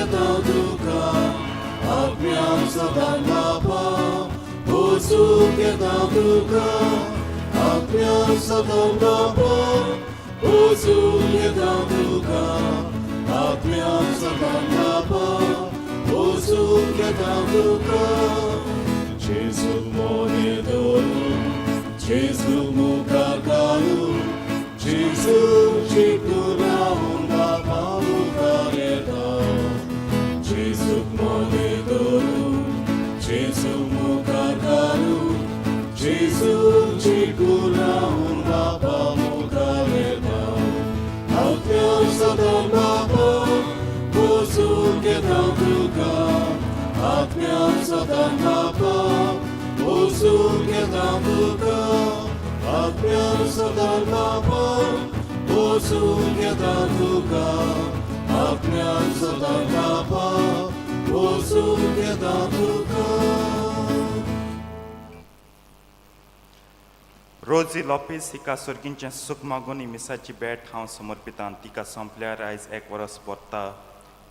घेता तुका आत्म्यान सदां बापा पोसूंक येता तुका आत्म्यान सदां बापा पोसूंक येता तुका आत्म्यान सदां बापा पोसूंक येता तुका जेजू मोने धरून जेजू मुखार घालून जेजू चिकून रावून बापा मुखार येता जेजूक मोने धरून जेजू मुखार घालून जेजू चिकून रावून बापा मुखार येता आत्म्यान सदां बापा पोसूंक येता तुका आत्म्यान सदां बापा पोसूंक येता तुका आत्म्यान सदां बापा पोसूंक येता तुका आत्म्यान सदां बापा पोसूंक येता तुका. रोजी लोपेस हिका सर्गींचें सूख मागून ही मिसाची भेट हांव समर्पितां. तिका सोंपल्यार आयज एक वरस भरता.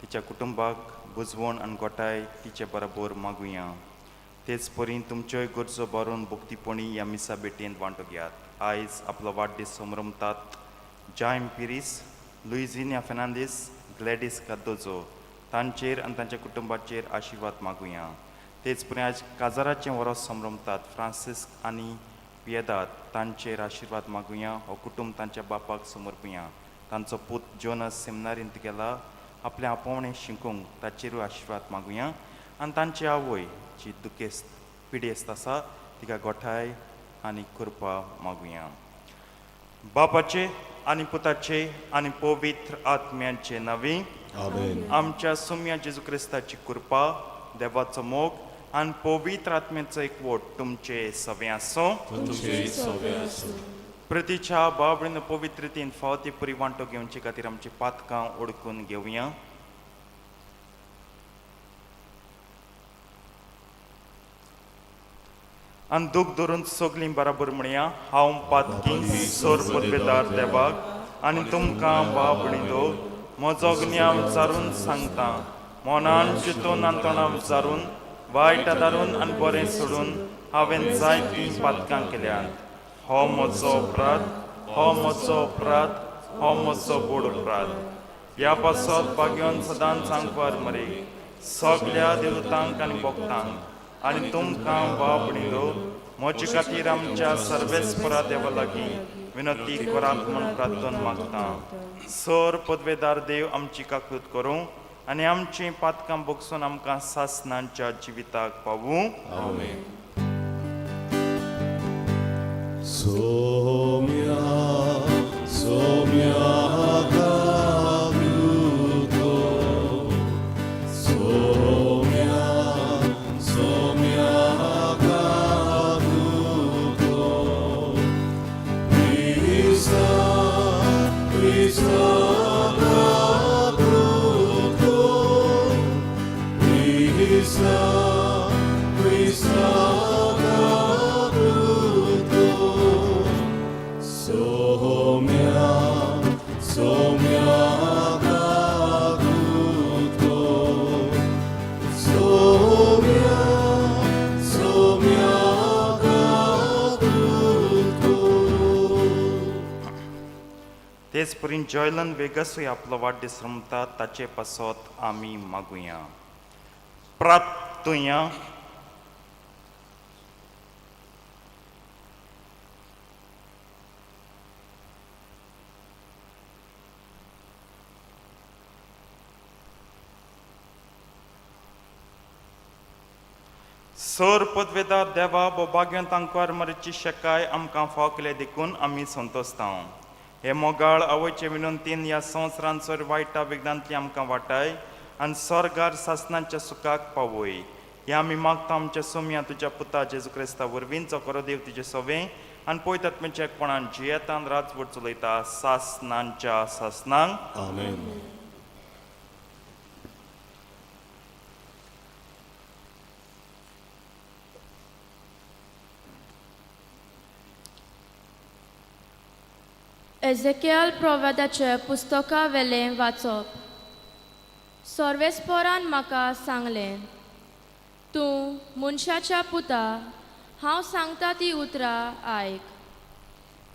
तिच्या कुटुंबाक बुजवण आनी गोठाय तिचे बरोबर मागुया. तेच परी तुमच्योय गरजो भरून भक्तीपणी ह्या मिसा भेटेंत वांटो घेयात. आयज आपलो वाडदीस समरमतात जायम पिरीस, लुइजिनिया फेर्नांदीस, ग्लॅडीस कार्दोजो तांचेर आनी तांच्या कुटुंबाचेर आशिर्वाद मागुया. तेच परी आयज काजाराचें वरस समरमतात फ्रांसिस्क आनी पियेदाद तांचेर आशिर्वाद मागुया. हो कुटुंब तांच्या बापाक समर्पुया. तांचो पूत जोनस सेमिनारींत गेला आपलें आपोवणें शिकूंक ताचेरूय आशिर्वाद मागुया. आनी तांची आवय जी दुखेस्त पिडेस्त आसा तिका गोठाय आनी कृपा मागुया. बापाचे आनी पुताचे आनी पवित्र आत्म्याचे नांवी आमेन. आमच्या सुम्या जेजू क्रिस्ताची कृपा, देवाचो मोग आनी पवित्र आत्म्याचो एकवट तुमचे सवें आसूं. तुमचे सवे आसूं. प्रतिच्या बाबडीन पवित्रतेन फावती पुरी वांटो घेवचे खातीर आमची पातकां ओडकून घेवया. आनी दूख धरून सगलीं बराबर म्हणया, हांव पातकी सोर पदवेदार देवाक आनी तुमकां बाबडींदो म्हजो गिन्यान विचारून सांगता, मनान चिंतून आनी तोंडान विचारून वायट आदारून आनी बरें सोडून हांवें जायतीं पातकां केल्यांत. हो म्हजो अपराध, हो म्हजो अपराध, हो म्हजो बोड अपराध. ह्या पासत भाग्योन सदांच सांगपार मरे सगल्या देवतांक आनी भक्तांक आनी तुमकां बाबडींदो म्हजे खातीर आमच्या सर्वेस्परा देवा लागीं विनंती करात म्हूण प्रार्थना मागता. सर पदवेदार देव आमची काकूत करूं आनी आमचीं पातकां बगसून आमकां सासनांच्या जिविताक पावूं. आमेन. सोम्या सोम्या काबुतो सोम्या सोम्या काबुतो क्रिस्ता क्रिस्ता काबुतो क्रिस्ता क्रिस्ता काबुतो सोम्या सोम्या काबुतो सोम्या सोम्या काबुतो. तेच परी जॉयलन वेगसूय आपलो वाडदीस रमता ताचे पासत आमी मागुया. प्रार्थुया. सर पदवेदार देवा बोभाग्यान तांकां मरची शकाय आमकां फाव केले देखून आमी संतोशता. हे मोगाळ आवयचे विनंतीन ह्या संवसारान सर वायटा विघ्नांतली आमकां वाटाय आनी स्वर्गार सासनाच्या सुखाक पावय. हे आमी मागता आमच्या सोम्या तुज्या पुता जेजू क्रिस्ता वरवीं, जो खरो देव तुजे सवें आनी पयत आत्म्याच्या एकपणान जियेतान राजवट चलयता सासनांच्या सासनांक. आमेन. एजेकियल प्रोवेदाचे पुस्तका वेलें वाचप. सर्वेस्पोरान म्हाका सांगलें, तूं मनशाच्या पुता, हांव सांगता ती उतरां आयक.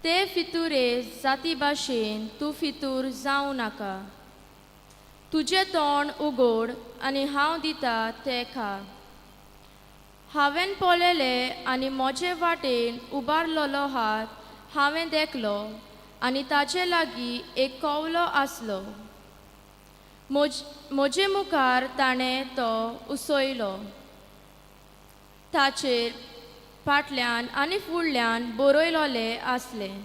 ते फितुरे जाती भाशेन तूं फितूर जावं नाका. तुजें तोंड उगोड आनी हांव दिता तें खा. हांवें पळयलें आनी म्हजे वाटेन उबारलेलो हात हांवें देखलो आनी ताचे लागीं एक कोवलो आसलो. म्हजे मुखार ताणें तो उसयलो. ताचेर फाटल्यान आनी फुडल्यान बरयलोलें आसलें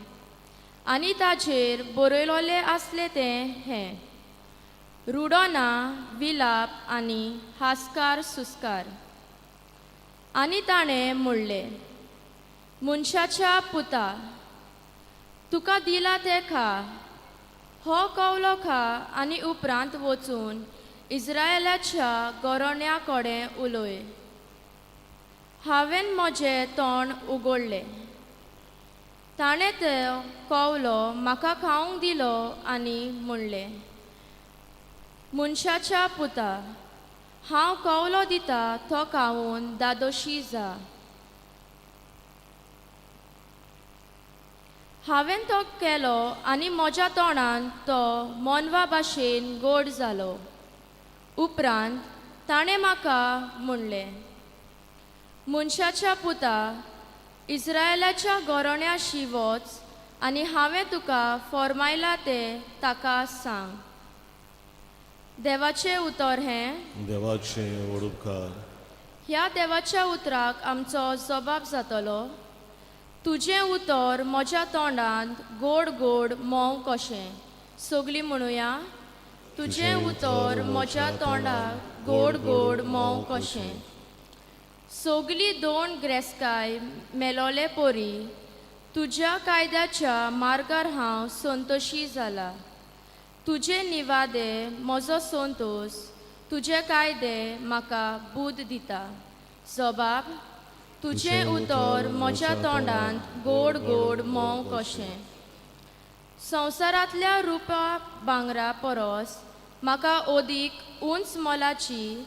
आनी ताचेर बरयलोलें आसलें तें हें: रुडोना, विलाप आनी हास्कार सुस्कार. आनी ताणें म्हणलें, मनशाच्या पुता, तुका दिला तें खा. हो कवलो खा आनी उपरांत वचून इस्रायलाच्या गोरण्या कडेन उलय. हांवें म्हजें तोंड उगडलें. ताणें तो कवलो म्हाका खावंक दिलो आनी म्हणलें, मनशाच्या पुता, हांव कवलो दिता तो खावन दादोशी जा. हांवें तो केलो आनी म्हज्या तोंडान तो मोनवा भाशेन गोड जालो. उपरांत ताणें म्हाका म्हणलें, मनशाच्या पुता, इस्रायलाच्या गोरण्याशी वच आनी हांवें तुका फॉर्मायलां तें ताका सांग. देवाचें उतर हें. देवाचे वडुपकार. ह्या देवाच्या उतराक आमचो जबाब जातलो, तुजें उतर म्हज्या तोंडांत गोड गोड म्होंव कशें. सगलीं म्हणुया, तुजें उतर म्हज्या तोंडाक गोड गोड म्होंव कशें. सगली दोन ग्रेस्काय मेलोले परी तुज्या कायद्याच्या मार्गार हांव संतोशी जाला. तुजे निवादे म्हजो संतोश, तुजे कायदे म्हाका बूद दिता. जबाब, तुजें उतर म्हज्या तोंडांत गोड गोड म्होंव कशें. संवसारांतल्या रुपा भांगरा परस म्हाका अदीक उंच मोलाची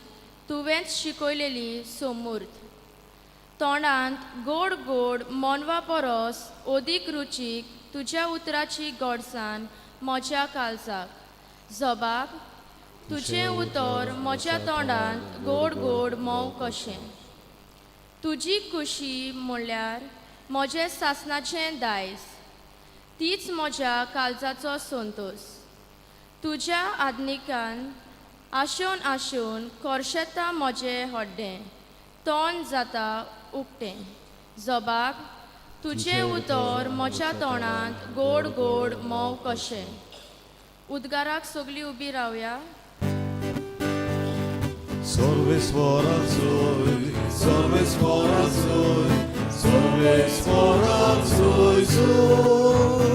तुवेंच शिकयलेली सोमूर्त. तोंडांत गोड गोड मोनवा परस अदीक रुचीक तुज्या उतराची गोडसाण म्हज्या काळजाक. जबाब, तुजें उतर म्हज्या तोंडांत गोड गोड म्होंव कशें. तुजी खुशी म्हणल्यार म्हजें सासणाचें दायज, तीच म्हज्या काळजाचो संतोश. तुज्या आदनिकान आशोन आशोन खोर्शेता म्हजें हड्डें, तोंड जाता उकतें. जबाब, तुजें उतर म्हज्या तोंडांत गोड गोड म्होंव कशें. उद्गाराक सगलीं उबी रावया. सर्वेस्वराचोय, सर्वेस्वराचोय, सर्वेस्वराचोय जोय.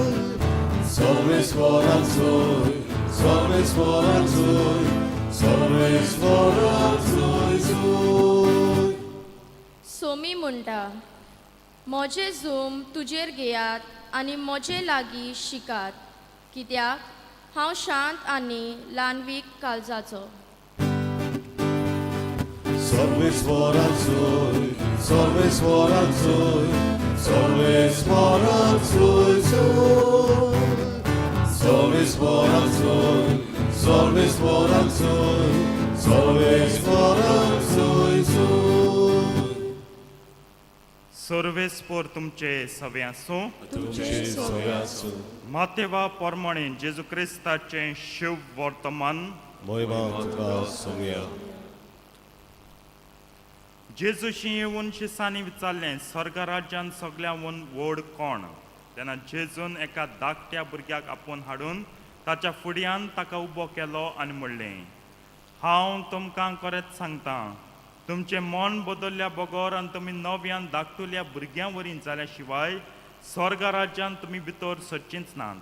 सर्वेस्वराचोय, सर्वेस्वराचोय, सर्वेस्वराचोय जोय. सोमी म्हणटा, म्हजें जूम तुजेर घेयात आनी म्हजे लागीं शिकात, कित्याक हांव शांत आनी ल्हानवीक काळजाचो. सर्वेस्वराचोय, सर्वेस्वराचोय, सर्वेस्वराचोय जोय. सर्वेस्वराचोय, सर्वेस्वराचोय, सर्वेस्वराचोय जोय. सर्वेस्पोर तुमचे सवे आसूं. तुमचे सवे आसूं. मातेवा पोरमणे जेजू क्रिस्ताचें शिव वर्तमान. मोहिमा तुका सोमया. जेजूशी येवन शिसांनी विचारलें, स्वर्ग राज्यान सगळ्यांहून व्हड कोण? तेन्ना जेजून एका धाकट्या भुरग्याक आपोवन हाडून ताच्या फुड्यान ताका उबो केलो आनी म्हणलें, हांव तुमकां खरेंच सांगता, तुमचें मन बदलल्या बगर आनी तुमी नव्यान धाकटुल्या भुरग्यां वरी जाल्या शिवाय स्वर्ग राज्यान तुमी भितर सरचींच नात.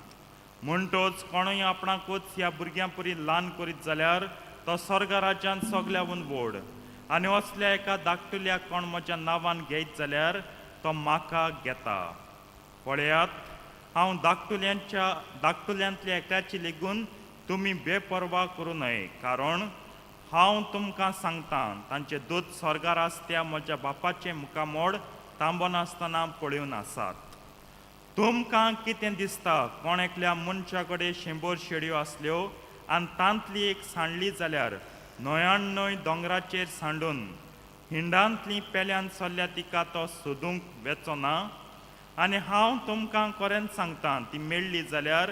म्हणटच कोणूय आपणाकूच ह्या भुरग्यां परी ल्हान करीत जाल्यार तो स्वर्ग राज्यान सगल्याहून व्हड. आनी असल्या एका धाकटुल्या कोण म्हज्या नांवान घेयत जाल्यार तो म्हाका घेता. पळयात, हांव धाकटुल्यांच्या धाकटुल्यांतल्या एकल्याची लेगून तुमी बेपर्वा करूं नये, कारण हांव तुमकां सांगतां, तांचे दूत स्वर्गार आसत्या म्हज्या बापाचें मुखामोड तांबनासतना पळोवन आसात. तुमकां कितें दिसता? कोण एकल्या मनशा कडेन 100 शेळयो आसल्यो आनी तांतली एक सांडली जाल्यार 99 दोंगराचेर सांडून हिंडांतली पेल्यान चल्ल्या तिका तो सोदूंक वेचो ना? आनी हांव तुमकां खरेंच सांगता, ती मेळ्ळी जाल्यार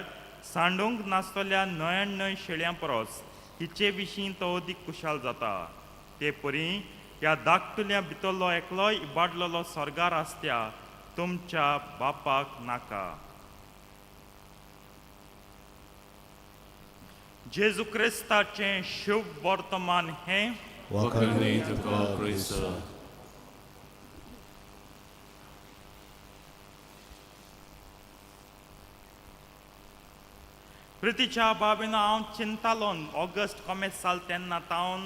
सांडूंक नासतल्या 99 शेळयां परस हिचे विशीं तो अदीक खुशाल जाता. ते परी ह्या धाकटुल्या भितरलो एकलोय इबाडलेलो स्वर्गार आसत्या तुमच्या बापाक नाका. जेजू क्रिस्ताचें शुभ वर्तमान हें. वाखाणणी तुका क्रिस्ता. प्रितीच्या बाबीन हांव चिंतालो ऑगस्ट कोमेस जाल तेन्ना तावन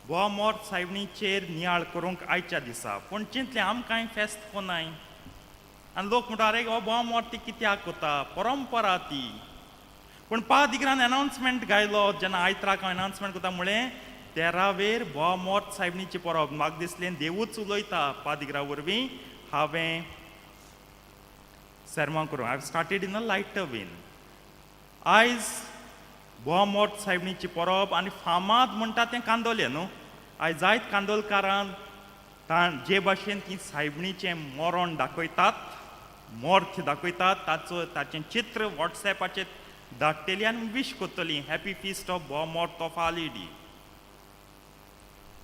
बोवा मोर सायबणीचेर नियाळ करूंक आयच्या दिसा, पूण चिंतलें आमकांय फेस्त कोनाय आनी लोक म्हणटा, अरे हो बोवा मोर ती कित्याक कोता, परंपरा ती. पूण पादिग्रान अनावन्समेंट गायलो जेन्ना आयत्राक हांव अनावन्समेंट करता म्हळें तेरावेर बोवा मोर सायबणीची परब. म्हाका दिसलें देवूच उलयता पादिग्रा वरवीं. हांवें सेर्मांव करूं I started in a lighter vein. आयज बोवा मोट सायबणीची परब आनी फामाद म्हणटा तें कांदोले न्हू. आयज जायत कांदोलकारान जे भाशेन ती सायबणीचें मरण दाखयतात, मोर्थ दाखयतात, ताचो ताचें चित्र वॉट्सएपाचेर धाडटली आनी वीश करतली happy feast of Boa Morte of our lady.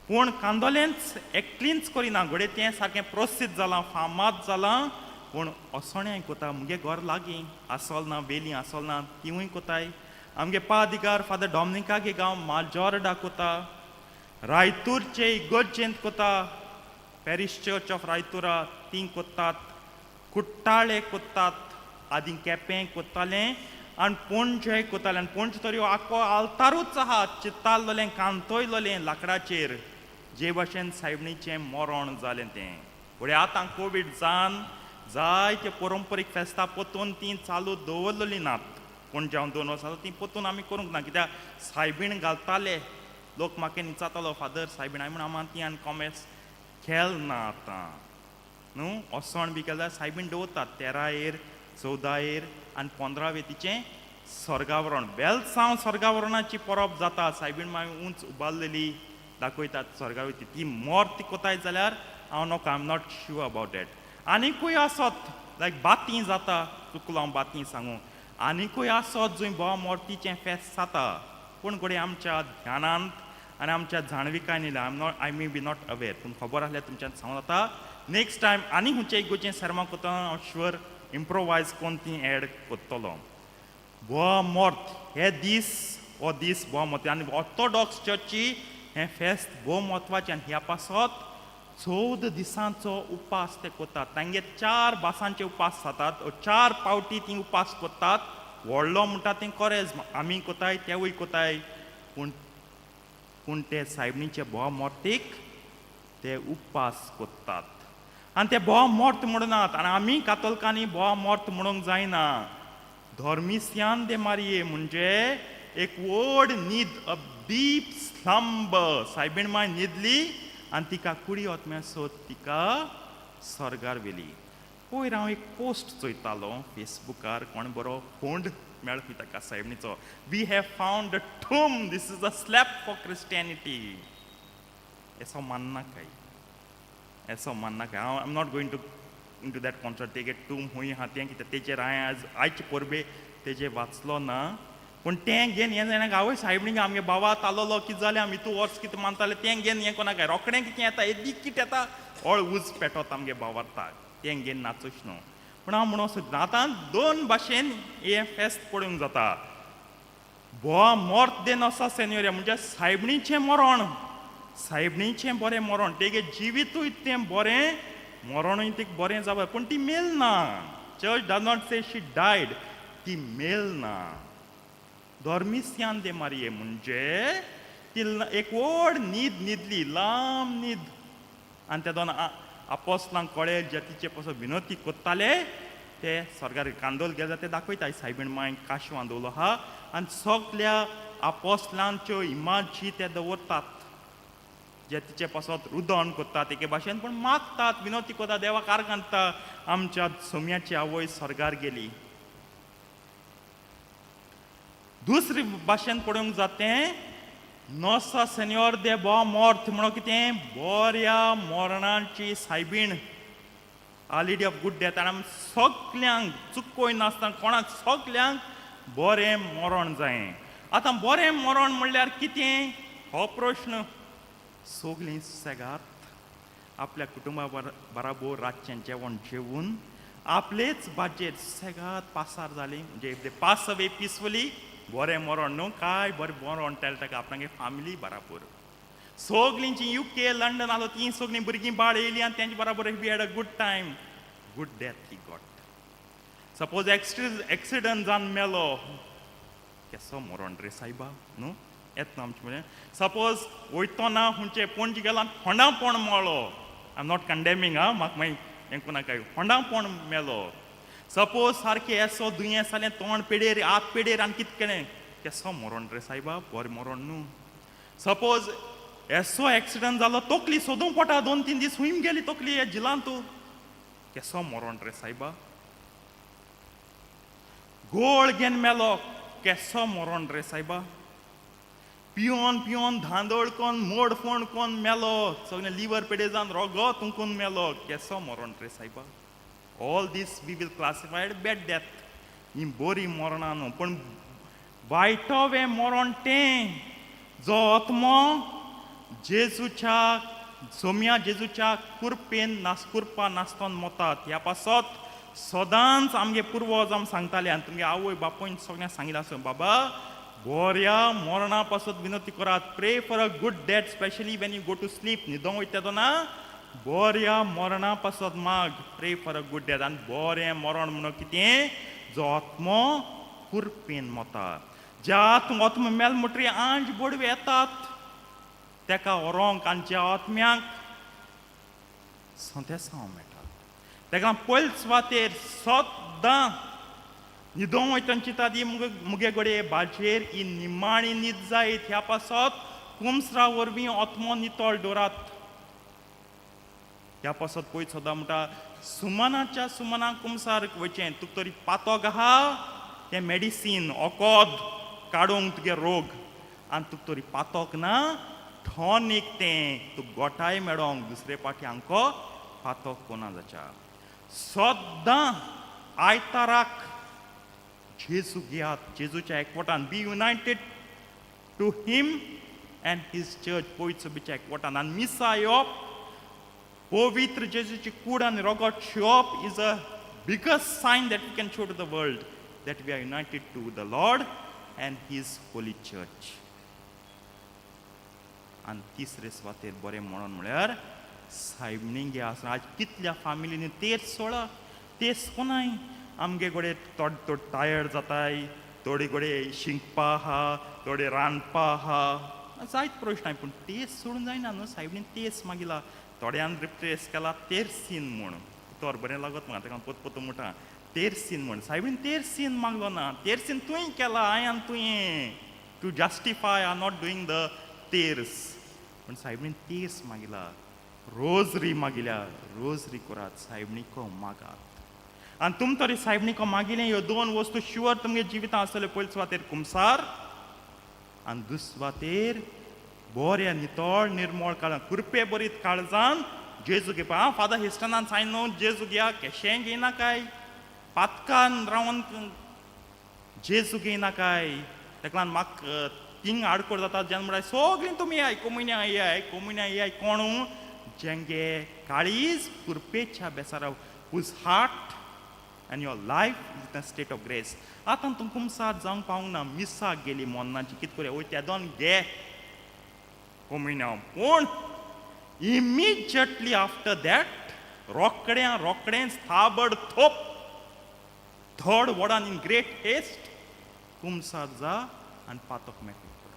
पूण कांदोलेंच एकलींच करिना, घडये तें सारकें प्रसिद्ध जालां, फामाद जालां. पूण असोण्याय कोता, मुगे घर लागीं आसोल ना, वेली आसोल ना, तिवूय कोताय. आमगे पादिगार फादर डॉमनिकागे गांव माजोर्डा कोता, रायतूरचे इगर्जेंत कोता, पॅरीश चर्च ऑफ रायतुरा ती कोतात, कुट्टाळे कोतात, आदी केपें कोतालें आनी पणजे कोतालें. आनी पणजे तरी आख्खो आल्तारूच आहा चित्तारलें कांतयलें लांकडाचेर, जे भाशेन सायबणीचें मरण जालें तें. फुडें आतां कोवीड जावन जायते परंपरीक फेस्तां परतून तीं चालू दवरलेलीं नात. पूण जेवण 2 वर्सां तीं परतून आमी करूंक ना, कित्याक सायबीण घालताले लोक म्हाका निचातालो, फादर सायबीण. हांवें म्हणून आमा ती आनी कॉमेस खेळ ना आतां न्हू. असण बी केल्यार सायबीण दवरतात 13 14 आनी 15 तिचें स्वर्गावरण, बेलसांव स्वर्गावरणाची परब जाता. सायबीण मागीर उंच उबारलेली दाखयतात स्वर्गावती. ती मोर्त कोताय जाल्यार हांव नको, I am not sure about that. आनीकूय आसत लायक बाती जाता, चुकलो हांव बाती सांगू. आनीकूय आसत जंय बोवा मोर्तीचें फेस्त जाता, पूण घडये आमच्या ध्यानांत आनी आमच्या जाणविकायेन येयला. I am not, I may be not aware. तुमकां खबर आसल्यार तुमच्यान सांगूं जाता. नेक्स्ट टायम आनी खंयचे इगोचें सेर्मांव करतना हांव शुअर इम्प्रोवायज कोन्न ती एड करतलो. बोवा मोर्त हे दीस, हो दीस बोवा मोर्त आनी ऑर्थोडॉक्स चर्ची हें फेस्त भोव म्हत्वाचें आनी ह्या पासत 14 दिसांचो उपास ते करतात. तांगे 4 भासांचे उपास जातात, 4 पावटी ती उपास करतात. व्हडलो म्हणटा तें कोरेज आमी कोताय तेवूय कोताय, पूण पूण ते सायबणीचे बोवा मोर्तीक ते उपास करतात आनी ते बोवा मोर्त म्हणनात. आनी आमी कातोलकांनी बोवा मोर्त म्हणूंक जायना. धर्मिस्यान दे मारये म्हणजे एक व्हड न्हीद, अ डीप स्लंबर. सायबीण माय न्हिदली आनी तिका कुडी ओतम्या सोद तिका स्वर्गार व्हेली. पयर हांव एक पोस्ट चोयतालो फेसबुकार, कोण बरो फोंड मेळपी ताका सायबणीचो, we have found a tomb, this is a slap for Christianity. असो मान्नाकाय, असो मान्नाकाय. हांव I am not going to into that concert. तेगे टूम खूंय आहा तें कितें तेजेर हांवें आज आयचे परबे तेजेर वाचलो ना, पूण तें घेवन हें जाणा आवय सायबणी आमगे बाबा तालोलो कितें जालें, आमी तूं वर्स कितें मानताले तें घेवन हें कोणाक रोखडें कितें येता येदी कितें येता हळ उज पेटोत आमगे बाबार्ताक, तें घेवन नाचूच न्हू. पूण हांव म्हणूंक सोदता आतां 2 भाशेन हें फेस्त पळोवंक जाता. बोवा मोर्त दे नोसा सेन्योरिया म्हणजे सायबणीचें मरण, सायबणीचें बरें मरण, तेगे जिवितूय तें बरें, मरणूय तीक बरें जावं, पूण ती मेल ना. Church does not say she died, ती मेल ना. धर्मिस्यान दे मारये म्हणजे ती एक व्हड न्हीद न्हिदली, लांब न्हीद, आनी त्या 2 आपोस्लांक कळ्ळें जे तिचे पासून विनोती कोत्ताले ते स्वर्गार कांदोल गेले ते दाखयता सायबीण मांय काशवां दवरलो आहा आनी सगल्या आपोस्लांच्यो इमाजी ते दवरतात, जे तिचे पासत रुदण करतात एके भाशेन, पूण मागतात, विनवती करतात, देवाक आर्गां घालता, आमच्या सोम्याची आवय स्वर्गार गेली. दुसरी भाशेन पळोवंक जातें, नोसा सेन्योर दे बो मोर्थ म्हणून कितें, बऱ्या मरणाची सायबीण, Our Lady of Good Death. आनी आमी सगल्यांक चुकोय नासतना कोणाक सगल्यांक बरें मरण जायें. आतां बरें मरण म्हणल्यार कितें हो प्रश्न. सगलीं सेगात आपल्या कुटुंबा बराबर रातचें जेवण जेवन आपलेच बाजेर सेगात पासार जाली, म्हणजे if they pass away peacefully, बरें मरण न्हू काय बरें मरण तेल ताका आपणागे फामिली बराबर. सगलीं जी युके लंडन आलो तीं सगलीं भुरगीं बाळ येयलीं आनी तेंचे बराबर we had a good time, good death he got. Suppose accident जावन मेलो, केसो मरण रे सायबा न्हू येत न्हू आमचें. म्हणजे सपोज वयतना खंयचे पणजे गेला, होंडा पोण मेलो. I am not condemning आं, म्हाका मागीर हें कोणाक, होंडा पोण मेलो. सपोज सारकें येसो दुयेंस जालें, तोंड पेडेर, हात पेडेर आनी कितें केलें, केसो मरण रे सायबा, बरें मरण न्हू. सपोज येसो एक्सिडंट जालो, तकली सोदूंक पडटा 2-3 दीस, हुंय गेली तकली हे जिलान तूं, केसो मरण रे सायबा. गोळ घेवन मेलो, केसो मरण रे सायबा. पियोन पियोन धांदळ कोन मोड फोण कोन मेलो, सगळें लिवर पेडे जावन रोगत तुंकून मेलो, केसो मरण रे सायबा. All this we will classified bad death. ही बरी मरणां न्हू, पूण वायटोवें मरण तें जो आत्मो जेजूच्या सोम्या जेजूच्या कुरपेन नास कुरपा नासतोन मोतात. ह्या पासत सदांच आमगे पुर्वज आम सांगताले आनी तुमगे आवय बापूयन सगळ्यांक सांगिल्लें आसूं, बाबा बऱ्या मरणा पासत विनवती करात. Pray for a good death, specially when you go to sleep. न्हिदोंक वयता तेन्ना बऱ्या मरणा पासत माग. Pray for a good death. आनी बरें मरण म्हणून कितें, जो आत्मो कुरपेन मोता. ज्या आत्मो मेल म्हणटरी आंज बोडवे येतात तेका व्हरोंक आनी ज्या आत्म्यांक संतेसांव मेळटा तेका पयले सुवातेर सद्दां न्हिदोंक वयतना चिंता ती मुगे घडये बाजेर ही निमाणी न्हीद जायत, ह्या पासत कुमसरा वरवीं आत्मो नितळ दवरात. ह्या पासत पयत सदां म्हणटा, सुमनाच्या सुमनाक कुमसार वयचें. तुका तरी पातोक आहा तें मेडिसीन ओकोद काडूंक तुगे रोग, आनी तुका तरी पातोक ना टॉनीक तें तुका गोठाय मेळोंक दुसरे पाटी आमको पातोक कोना जाच्या. सद्दां आयताराक जेजू घेयात, जेजूच्या एकवटान, be united to him and his church, पवित्र सभेच्या एकवटान. आनी मिसा येवप, पवित्र जेजूची कूड आनी रोगट शिवप is a biggest sign that we can show to the world that we are united to the Lord and his holy church. आनी तिसरे सुवातेर बरें म्हणून म्हळ्यार सायबणींगे आसा. आज कितल्या फामिलीनी तेर्स सोळा, तेर्स कोनाय आमगे घडये थोडे थोडे टायर्ड जाताय, थोडे घडये शिंकपा आहा, थोडे रांदपा आहा, जायत प्रश्न. पूण तेर्स सोडून जायना न्हू. सायबणीन तेर्स मागिला, थोड्यान रिप्लेस केला तेर्सीन म्हूण, तर बरें लागत म्हाका, ताका पोत पोत म्हणटा तेर्सीन म्हूण. सायबीन तेर्सीन मागलो ना, तेर्सीन तुवें केला आयान तुवें to justify are not doing the तेर्स. पूण सायबीन तेर्स मागिला, रोजरी मागिल्या. रोजरी करात, सायबणीको मागात. आनी तुम तरी सायबणीको मागिलें, ह्यो दोन वस्तू शुअर तुमगे जिवितां आसतल्यो. पयले सुवातेर कुमसार आनी दुसरे सुवातेर बऱ्या नितळ निर्मळ काळजान, कुरपे बरीत काळजान जेजू घेवपा. आं, फादर हिस्टनान सांग न्हू, जेजू घेया, केशें घेयना काय, पातकान रावन जेजू घेयना काय. ताका लागून म्हाका थिंग आडकोळ जाता जेन्ना म्हणटा सगळीं तुमी याय कोमुन्या याय कोमुन्या याय. कोणू जेंगे काळीज कुरपेच्या बेसारा, whose heart and your life is in state of grace. आतां तूं कुमसार जावंक पावंक ना, मिसाक गेली मोन्नाची, कितें करूया, वय तेदोन घे कोमुन्यांव. पूण इमिजिएटली आफ्टर that रोकड्या रोकडेंच ताबड थोप थर्ड वॉर्डान इन ग्रेट हेस्ट कुमसार जा आनी पातक मेकळें कर.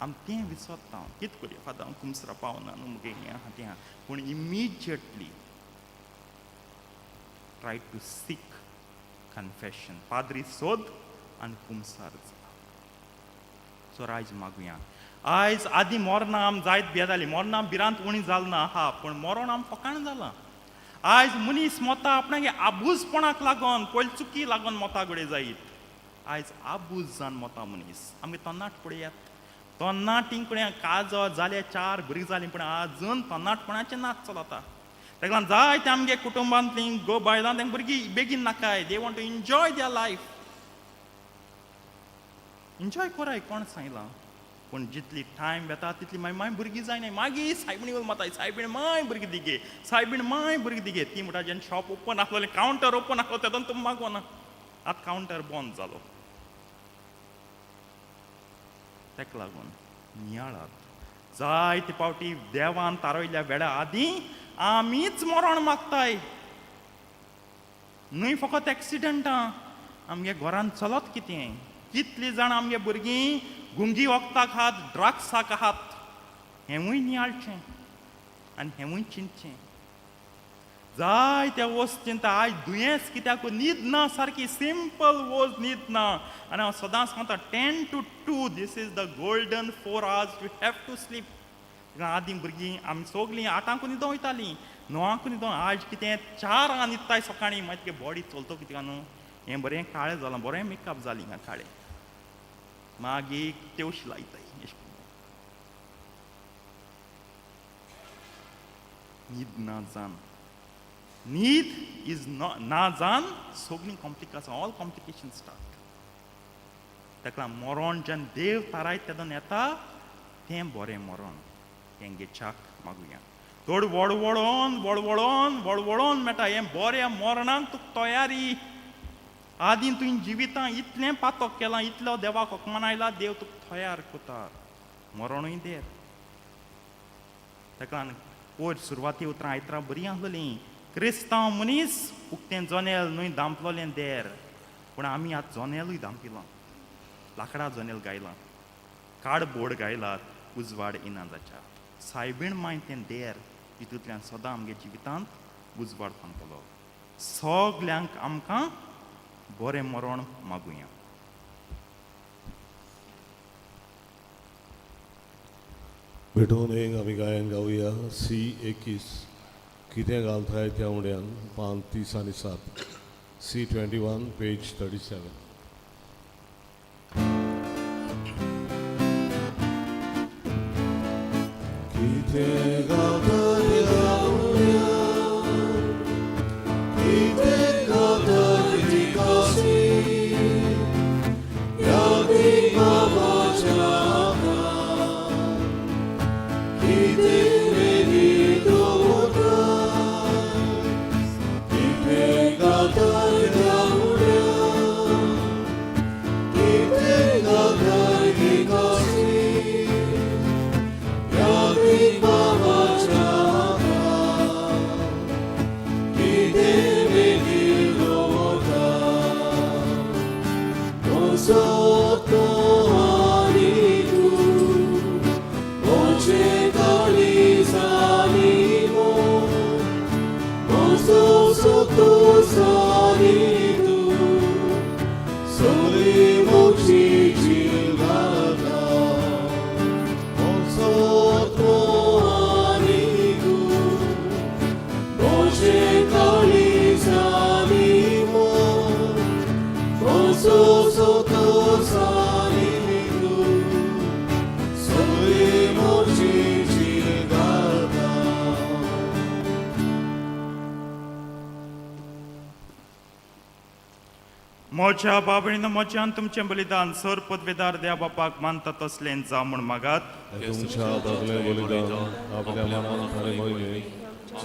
आमी तें विसरता. हांव कितें करूया फादर, हांव कुमसरा पावना न्हू, मुगे हें आहा तें आहा. पूण immediately try to seek confession, पाद्री सोद आनी कुमसार जा. सो आयज मागुया. आयज आदीं मरणां आम जायत भियेतालीं, मरणां भिरांत उणी जाल ना आहा, पूण मरण आम फकाण जालां. आयज मनीस मोता आपणागे आबूजपणाक लागून, पयलीं चुकी लागून मोता घडये जायत, आयज आबूज जावन मोता मनीस. आमगे तरणाट पळयात, तरणाटीं कडेन काजो जाले, 4 भुरगीं जालीं, पूण आजून तरणाटपणाचें नाच चलता. ताका लागून जायते आमगे कुटुंबांतलीं गो बायलां तांकां भुरगीं बेगीन नाकाय. They want to enjoy their life. Enjoy कराय कोण सांगलां, पूण जितली टायम वेता तितली मागीर मागीर भुरगीं जायनाय. मागीर सायबीण येवन माताय, सायबीण माय भुरगीं दिगे, सायबीण माय भुरगीं दिगे. ती म्हणटा जेन्ना शॉप ओपन आसलोलें, कावंटर ओपन आसलो तेदोन तुमी मागोना, आतां कावंटर बंद जालो. ताका लागून नियाळात, जायते फावटी देवान तारयल्ल्या वेळा आदीं आमीच मरण मागताय. न्हय फकत एक्सिडंटां, आमगे घरान चलत कितें, कितलीं जाणां आमगे भुरगीं गुंगी वखदाक आहात, ड्रग्साक आहात, हेंवूय नियाळचें आनी हेंवूय चिंतचें. जायत्या वस्त चिंता. आयज दुयेंस कित्याक, न्हीद ना सारकी, सिंपल वोज न्हीद ना. आनी हांव सदांच सांगता 10 to 2 this is the golden 4 hours you have to sleep. आदीं भुरगीं आमी सगलीं 8 न्हिदों वयतालीं, 9 न्हिदों. आयज कितें 4 न्हिदताय सकाळीं, मागीर तुगे बॉडी चलतो कित्याक न्हू, हें बरें काळें जालां, बरें मेकअप जालीं हिंगा काळें, मागीर तेवशी लायताय. न्हीद ना जान, न्हीद is ना जान सगळीं कॉम्प्लिकेशन, ऑल कॉम्प्लिकेशन स्टार्ट. ताका लागून मरण जेन्ना देव थारायता तेदोन येता तें बरें मरण, तें घेच्याक मागुया. थोड वळवळोन वळवळोन वळवळोन मेळटा हें बऱ्या मरणाक तुका तयारी. आदीं तुवें जिवितां इतलें पातक केलां, इतलो देवाक हकमान आयला, देव तुका तयार कोता, मरणूय देर. ताका लागून पयर सुरवाती उतरां आयतरां बरीं आसलोलीं, क्रिस्तांव मनीस उक्तें जनेल न्हय धांपलोलें देर. पूण आमी आतां जनेलूय धांपिलां, लांकडां जनेल गायलां, कार्डबोर्ड गायलात, उजवाड येना जाच्या. सायबीण माय तें देर हितूंतल्यान सदां आमगे जिवितांत उजवाड पांगतलो. सगल्यांक आमकां बरें मरण मागुया. भेटून एक आमी गायन गावया सी 21 कितें घालताय त्या उड्यान, पान 30 आनी 7, सी 21 पेज 37. कितें घालताय त्या उड्यान, कितें घालताय तिकासी, यादीक बाबाच्या आंगार, कितें मेरी दवरताय, कितें घालताय त्या उड्यान, कितें घालताय तिकासी, यादीक बाबाच्या आंगार, कितें मेरी दवरताय. मोसो आनी तूं मोचे काळिजांनी मोसो सोतो सानी तूं सगळी मोची झील घालता. मोसो आनी तूं मोचे काळिजांनी मोसो सोतो सानी तूं सगळी मोची झील घालता. म्हज्या बाबणीन म्हज्यान तुमचें बलिदान सर पदवेदार देवा बापाक मानता तसलें जावं म्हूण मागात. तुमच्या बगले बलिदान आपल्या मनान थारे मोहिमे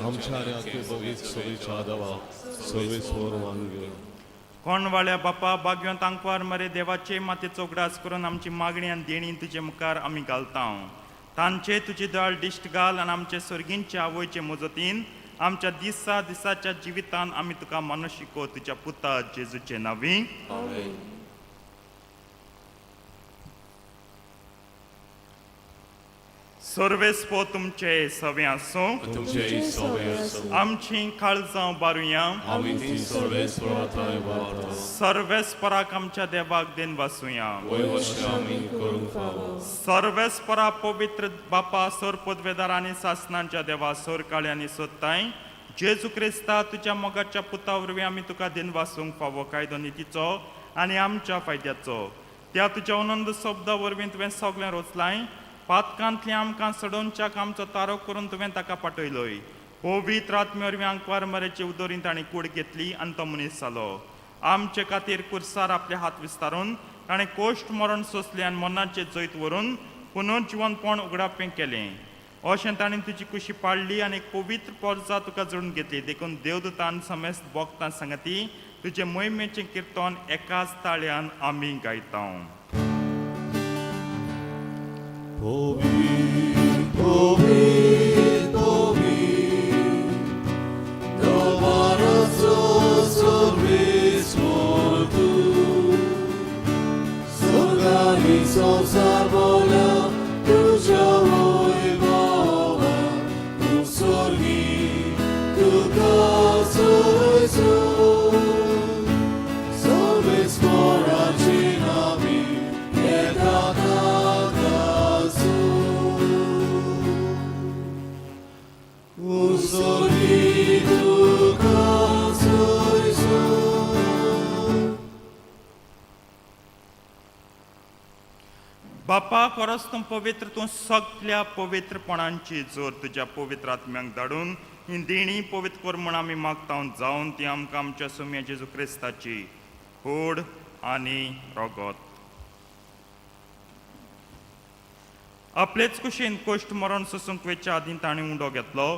आमच्या आनी आख्खे बगीच सगळीच्या देवा सर्वेस्वर मानून घेवन. कोणवाळ्या बापा, बागयोन तांकवार मरे देवाचे मातेचो उगडास करून आमची मागणी आनी देणी तुजे मुखार आमी घालता. तांचे तुजी दयाळ दिश्ट घाल आनी आमचे सर्गींचे आवयचे मजतीन आमच्या दिसा दिसाच्या जिवितान आमी तुका मानुशिको तुज्या पुता जेजूचे नांवी. सर्वेस्पो तुमचे सवे आसूं. तुमचे सवे आसूं. आमची काळजां बारुया. आमी ती सर्वेस्पराथाय वारता. सर्वेस्पराक आमच्या देवाक then वासुया. वय अशें आमी करूंक फावो. सर्वेस्परा पवित्र बापा, सर पदवेदार आनी सासनांच्या देवा, सर काळे आनी सोदताय जेजू क्रिस्ता तुज्या मोगाच्या पुता वरवीं आमी तुका दिन वासूंक फावो कायदो नितीचो आनी आमच्या फायद्याचो. त्या तुज्या अनंत शब्दा वरवीं तुवें सगळें रोचलाय. पातकांतलें आमकां सडोवच्याक आमचो तारो करून तुवें ताका पाठयलोय. पवित्र आत्मे वरवीं आंकवार मरेचे उदोरीन ताणें कूड घेतली आनी तो मनीस जालो. आमचे खातीर कुर्सार आपले हात विस्तारून ताणें कोश्ट मरण सोंसलें आनी मरणाचें जैत व्हरून पुनर्जिवनपण उगडापें केलें. अशें ताणें तुजी कुशी पाडली आनी एक पवित्र पोरजा तुका जोडून घेतली. देखून देवदूतान समेस्त भोगतां सांगती तुजें मोहिमेचें किर्तन एकाच ताळ्यान आमी गायता. Pobir, pobir, pobir, Domarazo sorbis mortu, Sorgani संसार बोला, तुझ्या वैभवा, तूं स्वर्गी तुका सोयसो. सर्वेस्पराची नामी येता ताकासो. स्वर्गी तुका सोयसो. बापा, खरोच तूं पवित्र, तूं सगल्या पवित्रपणांची जोर. तुज्या पवित्र आत्म्यांक धाडून ही देणी पवित्र कर म्हूण आमी मागता, जावन ती आमकां आमच्या सुम्या जेजू क्रिस्ताची कूड आनी रगत. आपलेच कुशीन कोश्ट मरण सोसूंक वेच्या आदीं ताणें उंडो घेतलो.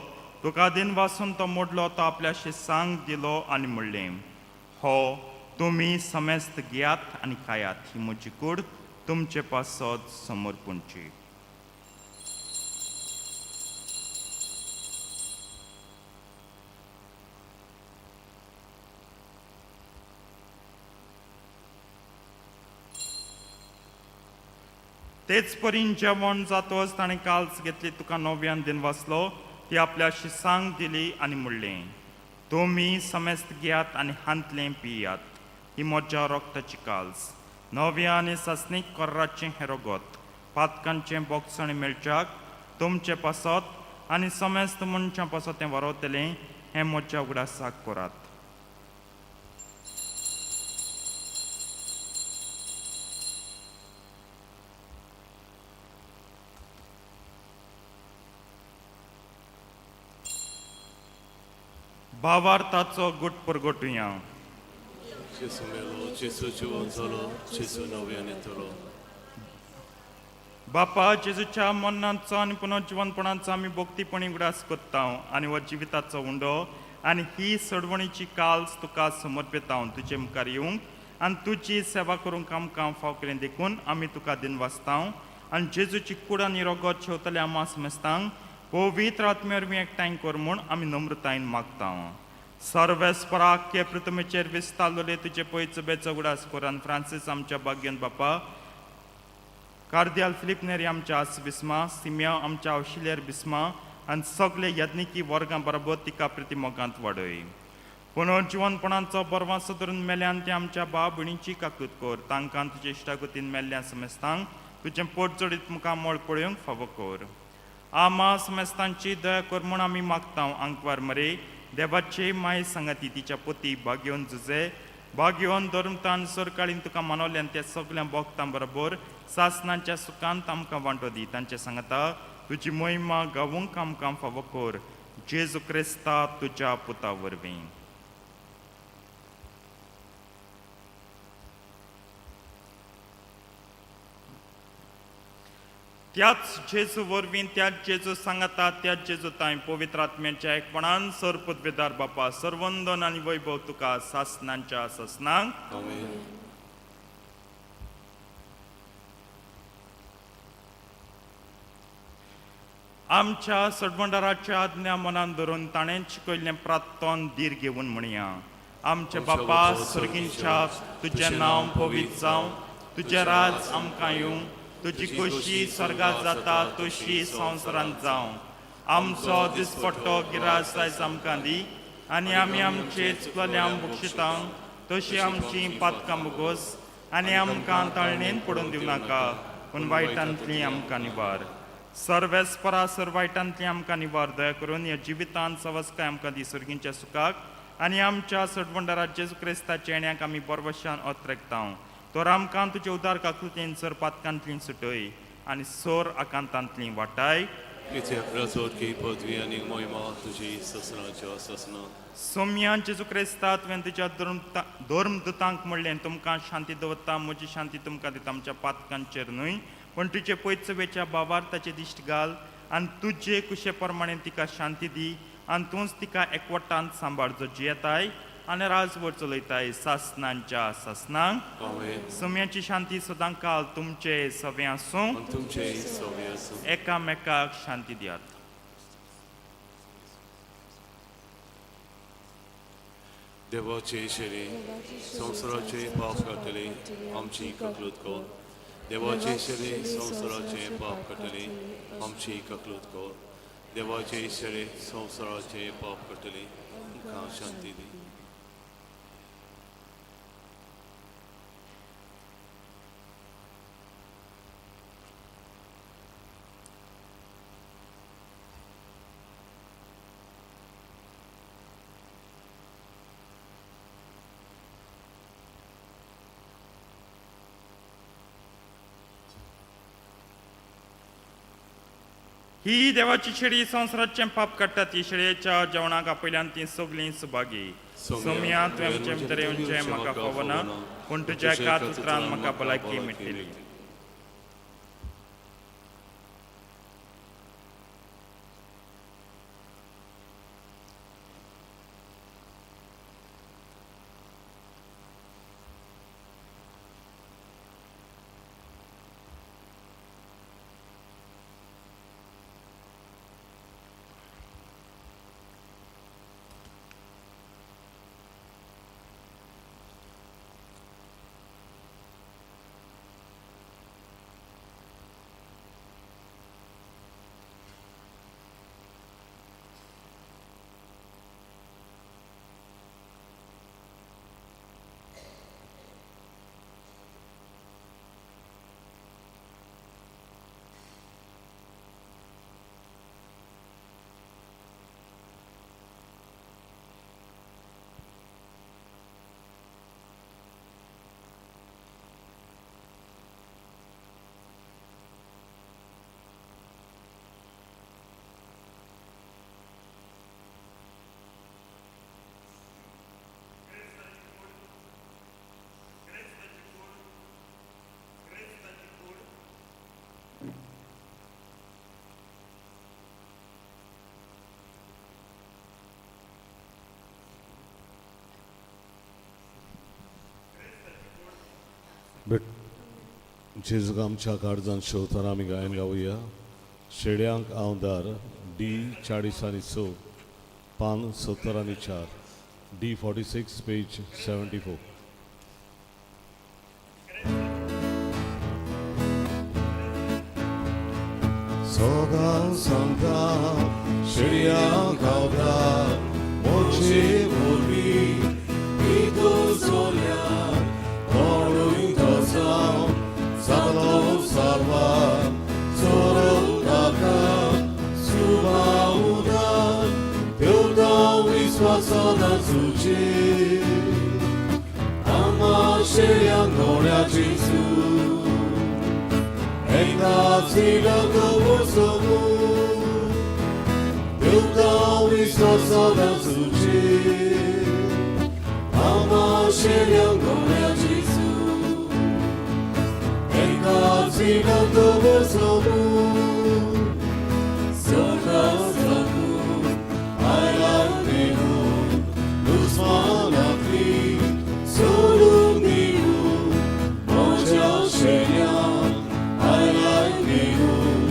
तुका दिन वासून तो मोडलो. तो आपल्या शिसांक दिलो आनी म्हणलें, हो तुमी समेस्त घेयात आनी खायात. ही म्हजी कूड तुमचे पासत समर्पणची. तेच परीन जेवण जातच ताणें काल्स घेतली. तुका नव्यान दिन वाचलो. ती आपल्या शिसांक दिली आनी म्हणलें, तुमी समेस्त घेयात आनी हांतलें पियात. ही म्हज्या रक्ताची काल्स, नव्या आनी सासणीक कोर्राचें हें रगत. पातकांचें बोगसण मेळच्याक तुमचे पासत आनी समेस्त मनशां पासत तें वरवतलें. हें म्हज्या उगडासाक करात. भावार्थाचो गुट परगटुया. जेजू मेलो, जेजू जिवन जालो, जेजू नव्यान येतलो. बापा, जेजूच्या मरणाचो आनी पुनर्जिवनपणाचो आमी भक्तीपणी उगडास करता आनी हो जिविताचो उंडो आनी ही सडवणीची काल्स तुका समर्पिता. तुजे मुखार येवंक आनी तुजी सेवा करूंक आमकां फाव केलें देखून आमी तुका दिनवासता. आनी जेजूची कूड आनी रगत शेवतल्या आमा समेस्तांक पवित्र आत्मे वरवीं एकठांय कर म्हूण आमी नम्रतायेन मागता. सर्वेस्पराक के पृथ्वीचेर विस्तारलेले तुजे पयचो बेचो उगडास कर आनी फ्रांसीस आमच्या भाग्यन बापा, कार्दियाल फिलीप नेरी आमच्या आस बिस्मा, सिम्या आमच्या आवशिलेर बिस्मा आनी सगळे यज्ञिकी वर्गां बरोबर तिका प्रतिमोगांत वाडय. पुनर्जिवनपणाचो बरवासो धरून मेल्यान ते आमच्या भाव भयणीची काकूत कर. तांकां तुजे इश्टागतीन मेल्ल्या समेस्तांक तुजें पोट जोडीत मुखामळ पळोवंक फावो कर. आमा समेस्तांची दया कर म्हूण आमी मागता. आंकवार मरे देवाचे माय सांगाती, तिच्या पोती भाग्योन जुजे, भाग्योन धर्मतान सरकाळीन तुका मानवल्यान त्या सगळ्या भोगतां बरोबर सासनांच्या सुखांत आमकां वांटो दी. तांचे सांगता तुजी मोहिमा गावूंक आमकां फावो कर, जेजू क्रिस्ता तुज्या पुता वरवीं. त्याच जेजू वरवीं, त्याच जेजू सांगाता, त्याच जेजू तांय पवित्र आत्म्याच्या एकपणान सर पदवेदार बापा, सर्वंदन आनी वैभव तुका सासनांच्या सासनांक. आमेन. आमच्या सडवंडाराच्या आज्ञा मनान धरून ताणें शिकयल्लें प्रार्थन धीर घेवन म्हणया. आमचे बापा सर्गींच्या, तुजें नांव पवित्र जावं, तुजें राज आमकां येवं, तुजी खोशी स्वर्गात जाता तशी संवसारांत जावं. आमचो दिसपट्टो गिरास आयज आमकां दी आनी आमी आमचे चुकलेल्यांक बक्षिता तशी आमची पातकां मुगोस आनी आमकां ताळणेन पडून दिवं नाका पूण वायटांतली आमकां निवार. सर्वेस्परा सर वायटांतली आमकां निवार. दया करून ह्या जिवितांत सवस्काय आमकां दी सर्गींच्या सुखाक आनी आमच्या सटवंडारा जेजू क्रिस्ताच्या येण्याक आमी बरवशान ओत्रेकता. तर आमकां तुजे उदार काकृतीन सर पातकांतली सुटय आनी सोर आकांतांतली वाटाय. कित्याक राजवटकी पदवी आनी मोहिमा तुजी ससनाच्या ससना. सोम्या जेजू क्रिस्ता, तुवें तुज्या धर्मदुतांक म्हणलें, तुमकां शांती दवरता, म्हजी शांती तुमकां दिता. आमच्या पातकांचेर न्हय पूण तुजे पयचवेच्या बावार्थाचे दिश्ट घाल आनी तुजे कुशे प्रमाणे तिका शांती दी आनी तूंच तिका एकवटान सांबाळ, जो जियेताय आनी राजवट चलयताय सासनांच्या सासनांक. आमेन. सोम्याची शांती सदां काल तुमचे सगळें आसूं. आनी तुमचेय सवे आसूं. एकामेकाक शांती दियात. देवाचे शेरे संवसाराचे पाप काडटले आमची ककलूत कर. देवाचे शेरे संवसाराचे पाप काडटले आमची ककलूत कर. देवाचे शेरे संवसाराचे पाप काडटले आमकां शांती दी. ही देवाची शेळी संवसाराचें पाप काडटा. ती शेळयेच्या जेवणाक आपयल्यान ती सगळीं सुभागी. सोम्या, तुवें आमचे भितर येवचें म्हाका फावना पूण तुज्या एकाच उतरान म्हाका भलायकी मेळटली. भेट जेजूक आमच्या काळजान शेवतना आमी गायन गावया. शेड्यांक आमदार डी 40 आनी 6, पान 70 आनी 4, डी 46 पेज 74. सदां सांगता शेड्यांक आवदार मोचे वरवीं पितो सोल्यार कोणूय तसां जालो सारवार चोरो ताका सुबाउदार देवता विस्वासाना सुचे आमा शेळ्यांक नोड्याची सू एकदा सिडक वसमू देवता विस्वासाना सुचे आमा शेळ्यांक नोड्याची सू एकदा सिडक वसमू सोडा साकून आयला देहून दुस्मानांतली सोडून दिवून म्हज्या शेळ्यांक आयला देहून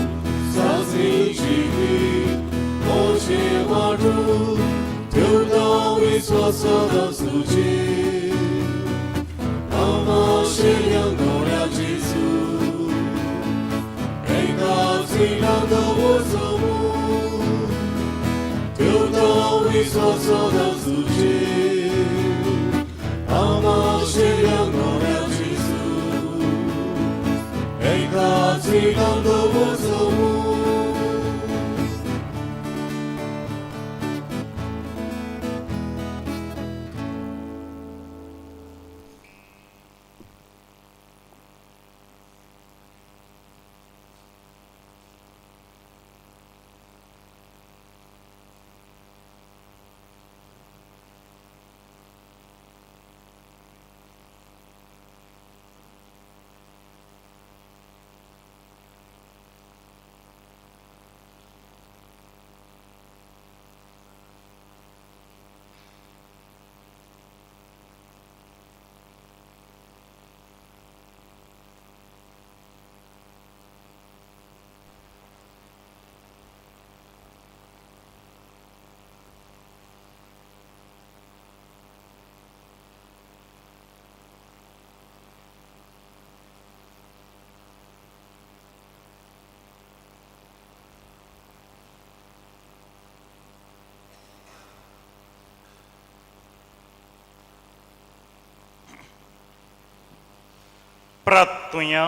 सासरी जिवीत म्हजे वांटून देवता विस्वासाना सुचे आमा शेळ्यांक नोड्याची सू. 尽量的无所无，丢到为所做的自己，阿妈是两个了基督，哎卡尽量的无所无。प्रार्थुया.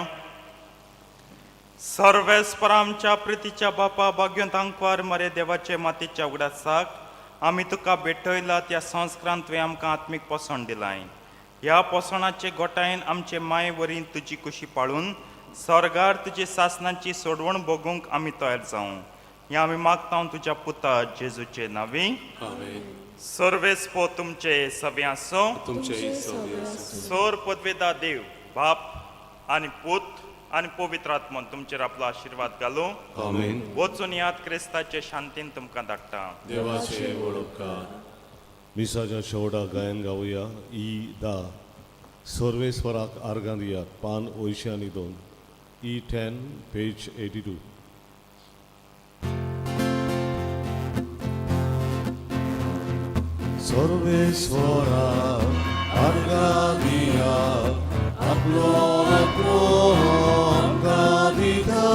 सर्वेस्पर आमच्या प्रितीच्या बापा, भाग्योंत आंकवार मरे देवाचे मातीच्या उगडासाक आमी तुका भेटयला त्या संस्कारान तुवें आमकां आत्मीक पोसण दिलाय. ह्या पोसणाचे गोटायेन आमचे माये वरी तुजी कुशी पाळून स्वर्गार तुजी सासनाची सोडवण भोगूंक आमी तयार जावं, हें आमी मागता तुज्या पुता जेजूचे नांवी. आमेन. सर्वेस्पो तुमचे सगळे आसूं. तुमचे सवे आसूं. सोर पदवेदा देव बाप आनी पूत आनी पवित्र आत्मन तुमचेर आपलो आशिर्वाद घालूं. आमेन. वचून याद क्रिस्ताचे शांतीन तुमकां धाडटा. देवाचे वळपकार. मिसाच्या शेवटाक गायन गावया ई दा सर्वेस्वराक आर्गां दियात, पान 82, E 10, page 82. सर्वेस्वराक आर्गां दियात, आपलो आपलो आमकां दिता.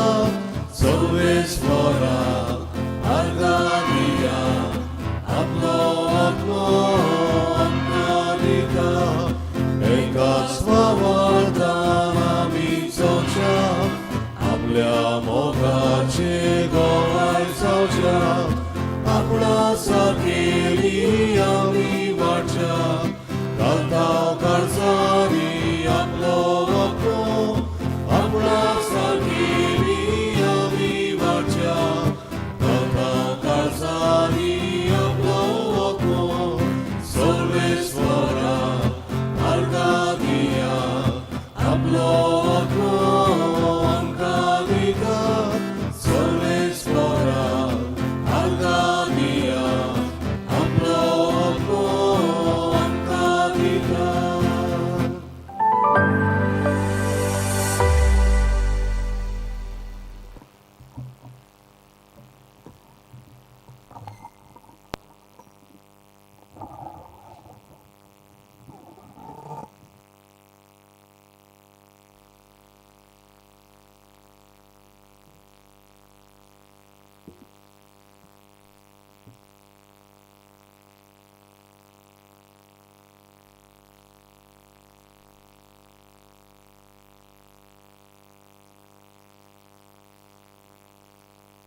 सर्वेस्वराक